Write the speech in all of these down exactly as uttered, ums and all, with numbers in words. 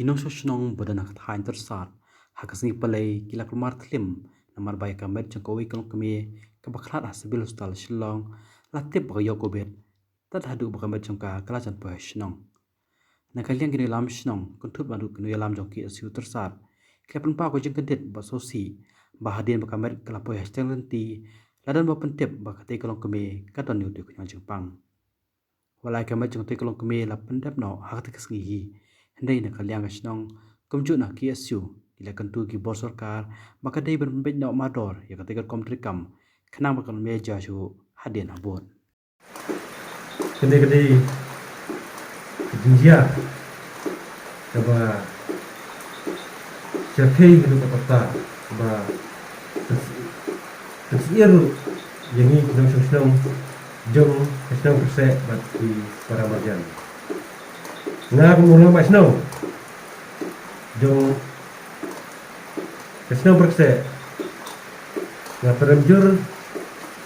Ki nongshong shnong ba don ha ka thaiñ Tyrsad ha ka sngi Palei ki la kulmar thlim namar ba ïa ka met jong kawei ka longkmie kaba khlad ha Civil Hospital Shillong la tip ba ka ïoh Covid, tad haduh ba ka met jong ka ka la jan poi ha shnong. Na ka liang ki nongïalam shnong kynthup bad ki nongïalam jong K S U Tyrsad ki la pynpaw ka jingkyndit bad sngewsih ba hadien ba ka met ka la poi ha shteng lynti la don ba pyntip ba katei ka longkmie ka don ïa utei u khñiang jingpang. Wat la ka met jong katei ka longkmie la pyndep noh ha katei ka sngi hi, hynrei na ka liang ka shnong kumjuh na K S U ki la kyntu ki bor sorkar ba ka dei ban pynbeit noh mardor ïa katei ka rukom treikam khnang ba kan ym ïaid shuh hadien habud. Kane ka dei ka jingjia kaba shyrkhei haduh katta kaba pynsyier ruh ïa ngi ki nongshong shnong jong ka shnong Pyrseh bad ki para marjan. Nga kum u rangbah shnong jong ka shnong Pyrseh, nga pynrem jur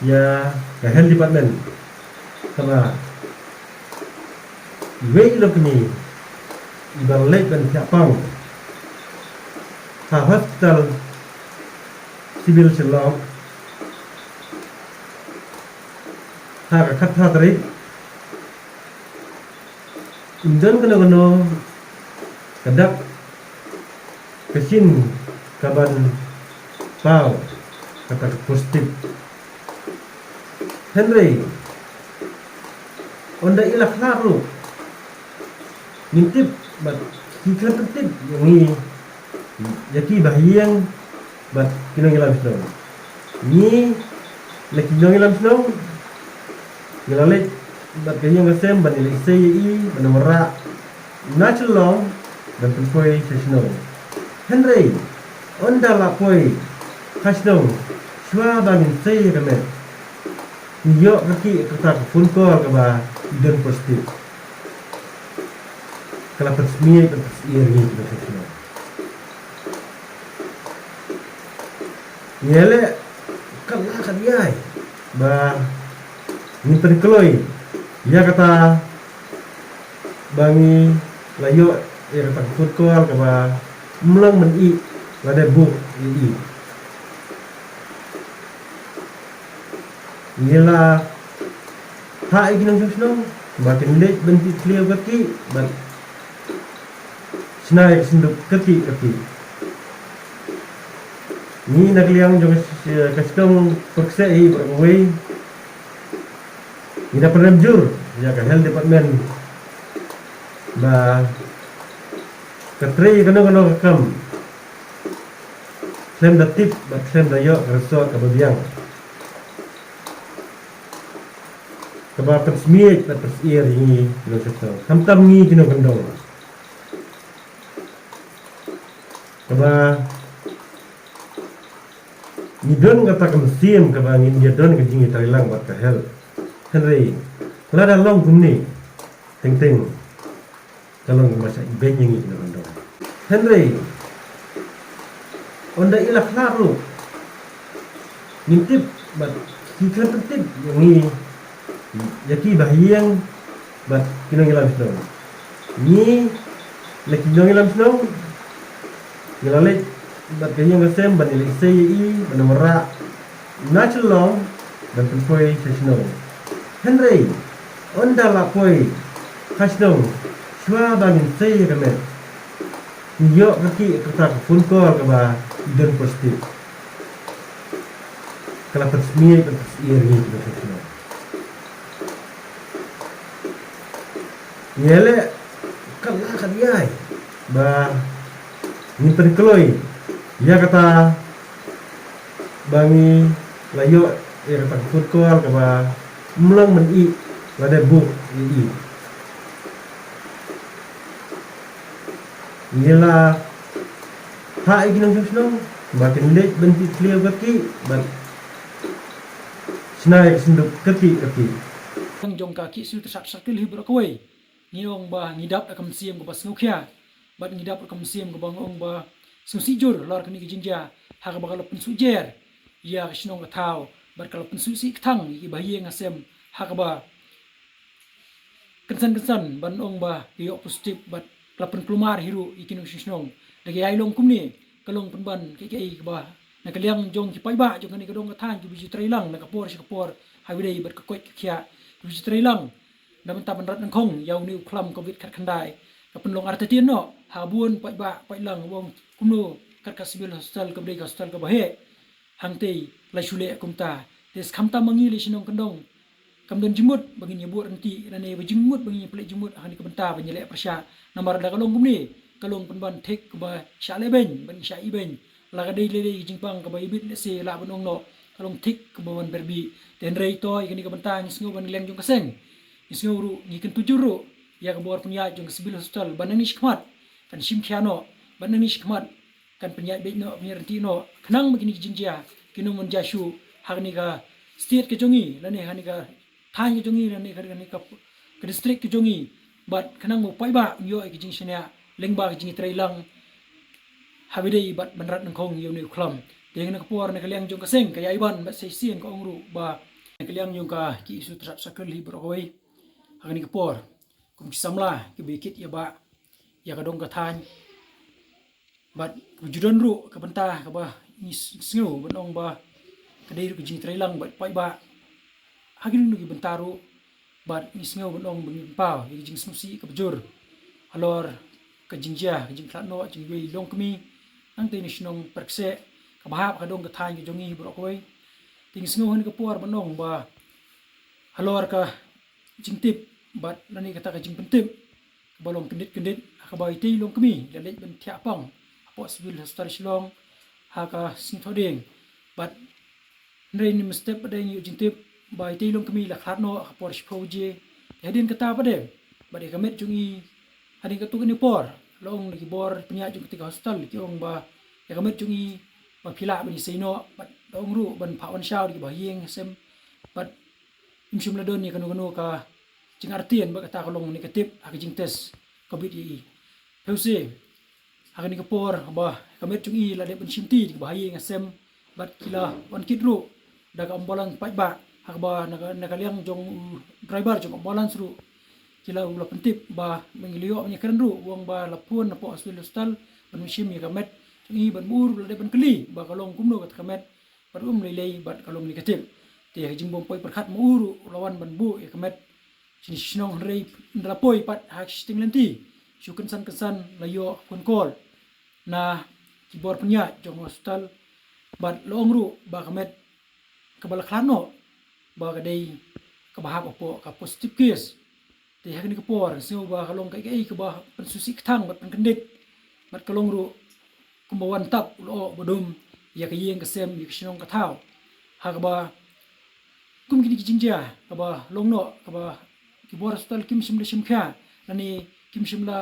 ïa ka health department kaba iwei i longkmie iba leit ban thiah pang ha hospital Civil Shillong ha ka khatphra tarik. Ym don kano kano ka dak ka shin kaban paw kata ka positive. Hynrei ynda i la khlad ruh ngim tip bad ki khlem pyntip ïa ngi, ïa ki bahaïing bad ki nongïalam shnong. Ngi na ki nongïalam shnong ngi la leit bad ka ïing ka sem ban ïalehse ïa i ban wanrah na Shillong ban pynpoi sha shnong. Hynrei ynda la poi ha shnong shuwa ba ngin sei ïa ka met, ngi ïoh kyrkieh kata ka phone call kaba i don positive. Ka la pynsmit ban pynsyier ngi ki nongshong shnong. Ngi leh kat la kat ïai ba ngin pynkloi ïa kata ba ngi la ïoh ïa kata ka phone call kaba ym long ban ih lada buh ïa i. Ngi la ha ïa ki nongshong shnong ba kin leit ban tip khlieh ïa u kyrkieh bad shna ïa ka synduk kyrkieh kyrkieh. Ngi na ka liang jong ka shnong Pyrseh hi baroh kawei ngi da pynrem jur ïa ka health department ba ka trei kano kano ka kam khlem da tip bad khlem da ïoh ka result kaba biang kaba pynsmit bad pynsyier ïa ngi ki nongshong shnong, khamtam ngi ki nongkyndong. Kaba ngi don kata ka mynsiem kaba ngin ïa don ka jingïatreilang bad ka health. Hynrei lada long kumne teng teng ka long kaba shah ibeiñ ïa ngi ki nongkyndong. Hynrei ynda i la khlad ruh ngim tip bad ki khlem pyntip ïa ngi, ïa ki bahaïing bad ki nongïalam shnong. Ngi na ki nongïalam shnong ngi la leit bad ka ïing ka sem ban ïalehse ïa i ban wanrah na Shillong ban pynpoi sha shnong. Hynrei ynda la poi ha shnong shuwa ba ngin sei ïa ka met, ngi ïoh kyrkieh kata ka phone call kaba i don positive. Ka la pynsmit bad pynsyier ïa ngi ki nongshong shnong. Ngi leh kat la kat ïai ba ngin pynkloi ïa kata ba ngi la ïoh ïa kata ka phone call kaba ym long ban ih lada buh ïa i. Ngi la ha ïa ki nongshong shnong ba kin leit ban tip khlieh ïa u kyrkieh bad shna ïa ka synduk kyrkieh kyrkieh. Tang jong ka K S U Tyrsad Circle hi baroh kawei ngi ong ba ngi dap da ka mynsiem kaba sngewkhia bad ngi dap da ka mynsiem kaba ngi ong ba sngewsih jur halor kane ka jingjia ha kaba ka la pynsujor ïa ka shnong ka thaw bad ka la pynsngewsih kthang ïa ki bahaïing hasem ha kaba kynsan kynsan ban ong ba ki ïoh positive bad ka la pynkulmar hi ruh ïa ki nongshong shnong. Da ka ïai long kumne ka long pynban kiei kiei kaba na ka liang jong ki paidbah jong kane ka dong ka thaiñ kiba ju trei lang na ka por sha ka por ha kaba ïadei bad ka koit ka khiah kiba ju trei lang. Da mynta ban rat nyngkong ïa une u khlam Covid khatkhyndai ka pynlong artatien noh ha bun paidbah paidlang, u ong kumno kat ka civil hospital kaba dei ka hospital kaba heh hangtei la shu leh kumta. Te khamtam ma ngi lei shnong kyndong kam don jingmut ba ngin ïa buh ryntih lane ba jingmut ba ngin ïa pynleit jingmut ha kane ka bynta ban ïaleh pyrshah. Namar da ka long kumne ka long pynban thik kaba shah leh beiñ ban shah ibeiñ. La ka dei lei lei ka jingpang kaba ibit lehse lah ban ong noh ka long thik kaba wan berbih. Te hynrei to ïa kane ka bynta ngi sngew ban liang jong ka seng ngi sngew ruh ngi kyntu jur ruh ïa ka bor pynïaid jong ka civil hospital ban nang ni shikmat kan shim khia noh ban nang ni shikmat kan pynïaid beit noh pynïaid ryntih noh khnang ba kine ki jingjia kin ym jia shuh ha kane ka state ka jong ngi lane ha kane ka thaiñ ka jong ngi lane ha kane ka, ka district ka jong ngi. Bad khnang ba u paidbah un ïoh ïa ka jingshaniah lyngba ka jingtrei lang ha kaba ïadei bad ban rat nyngkong ïa une u khlam. Te ha kane ka por na ka liang jong ka seng ka ïai ban bad sa shisien ka ong ruh ba na ka liang jong ka ki issue thrap circle hi baroh kawei ha kane ka por kum ki samla kiba ïa kit ïa ba ïa ka dong ka thaiñ. Bad kaba ju don ruh ka bynta kaba ngi sngew ban ong ba ka dei ruh ka jingtrei lang bad paidbah ha kino kino ki bynta ruh. Bad ngi sngew ban ong ba ngi pynpaw ïa ka jingsngewsih kaba jur halor ka jingjia ka jingkhlad noh jingwei longkmie nangtei na shnong Pyrkseh kaba hap ka dong ka thaiñ ka jong ngi baroh kawei. Te ngi sngew ha kane ka por ban ong ba halor ka jingtip bad lane kata ka jingpyntip kaba long kyndit kyndit ha kaba itei longkmie la leit ban thiah pang hapoh Civil Hospital Shillong ha ka sngi Thohdieng. Bad hynrei mynstep pat de ngi ïoh jingtip ba itei longkmie la khlad noh ha ka por shiphew baje. Te hadien kata pat de bad ïa ka met jong ngi hadien katto katne por la ong da ki bor pynïaid jong katei ka hospital ki ong ba ïa ka met jong ngi ba phi lah ban ïasei noh bad la ong ruh ban phah wan shaw da ki bahaïing hasem. Bad ym shym la don ïa kano kano ka jingartatien bad kata ka long negative ha ka jingtest Covid ïa i. Phi ïohi ha kane ka por ba ka met jong i la dep ban shimti da ki bahaïing hasem bad ki la wan kit ruh da ka ambulance paidbah ha kaba na ka, na ka liang jong u driver jong ka ambulance ruh ki la, u la pyntip ba ngi la ïoh ban ïakren ruh u ong ba la phone hapoh civil hospital ban shim ïa ka met jong i bad ma u ruh la dep ban kylli ba ka long kumno kata ka met bad um lei lei bad ka long negative. Te ha ka jingbym poi pyrkhat ma u ruh u la wan ban buh ïa ka met shane sha shnong hynrei ynda la poi pat ha ka shiteng lynti shu kynsan kynsan la ïoh phone call na ki bor pynïaid jong hospital bad la ong ruh ba ka met kaba la khlad noh ba ka dei kaba hap hapoh ka positive case. Te ha kane ka por sngew ba ka long kaei kaei kaba pynsngewsih kthang bad pynkyndit bad ka long ruh kumba wan tap u lyoh ba dum ïa ka ïing ka sem ïa ka shnong ka thaw ha kaba kum kine ki jingjia kaba long noh kaba ki bor hospital kim shym la shim khia lane kim shym la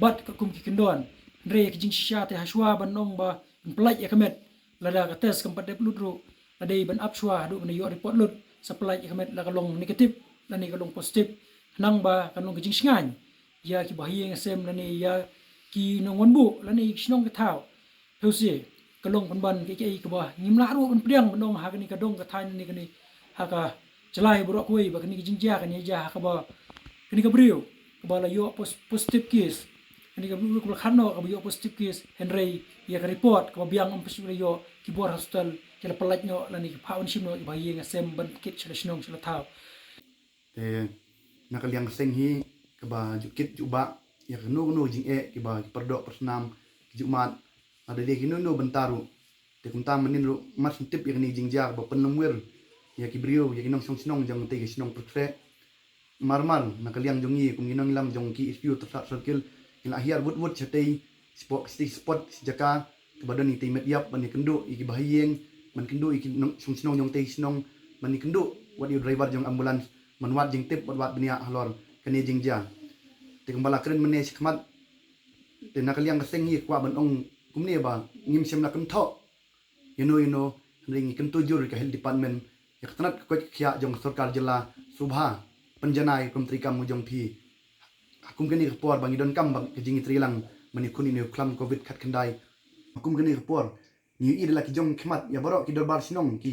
bat ka kum ki kyndon. Hynrei ïa ka jingshisha te ha shuwa ban ong ba ban pynlait ïa ka met lada ka test kam pat dep lut ruh la dei ban ap shuwa haduh ban ïoh report lut sa pynlait ïa ka met la ka long negative lane ka long positive khnang ba kan long ka jingshngaiñ ïa ki bahaïing hasem lane ïa ki nongwan buh lane ïa ki shnong ki thaw. Phi ïohi ka long pynban kaei kaei kaba ngim lah ruh ban pdiang ban ong ha kane ka dong ka thaiñ lane kane ha ka jylla baroh kawei ba kane ka jingjia kane jia ha kaba kane ka briew kaba la ïoh pos-, positive case. Kane ka briew kaba la khlad noh kaba ïoh positive case hynrei ïa ka report kaba biang ym pat shu la ïoh ki bor hospital ki la pynlait noh lane ki phah wan shim noh ki bahaïing hasem ban kit sha la shnong sha la thaw. Te na ka liang ka seng hi kaba ju kit ju bah ïa kano kano jingeh kiba ki pyrdoh pyrsnam ki ju mad lada dei kino kino bynta ruh. Te kumta mynnin ruh mar shu tip ïa kane ka jingjia kaba pynlumwir ïa ki briew ïa ki nongshong shnong jong katei ka shnong Pyrkseh. Mar mar na ka liang jong ngi kum ki nongïalam jong ki S P U Tyrsad Circle ngi la hiar wut wut shatei spot, shatei spot shi jaka kaba don ïa katei met ïap ban ïakynduh ïa ki bahaïing ban kynduh ïa ki nongshong shnong jong katei shnong ban ïakynduh wat ïa u driver jong ambulance ban wad jingtip bad wad bniah halor kane jingjia. Te kumba la kren mynne shakhmat te na ka liang ka seng ngi kwah ban ong kumne ba ngim shym la kynthoh ïano ïano hynrei ngi kyntu jur ïa ka health department ïa ka tnat ka koit ka khiah jong ka sorkar jylla sngewbha pynjanai kum treikam u jong phi. Ha kum kane ka por ba ngi donkam ba ka jingïatreilang ban ïakhun ïa une u khlam Covid khatkhyndai. Ha kum kane ka por ngi ïohi da la ki jong khmat ïa baroh ki dorbar shnong ki,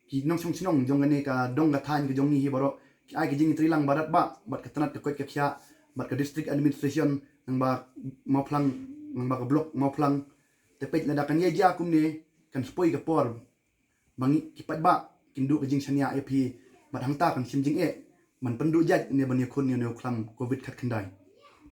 ki nongshong shnong jong kane ka dong ka thaiñ ka jong ngi hi baroh ki ai ka jingïatreilang ba radbah bad ka tnat ka koit ka khiah bad ka district administration Lyngba Mawphlang, lyngba ka block Mawphlang. Te peit lada kan ïai jia kumne, kan spoi ka por ba ngi ki paidbah kin duh ka jingshaniah ïa phi. Bad hangta kan shim jingeh ban pynduh jait ne ban ïakhun ïa une u khlam covid khatkhyndai.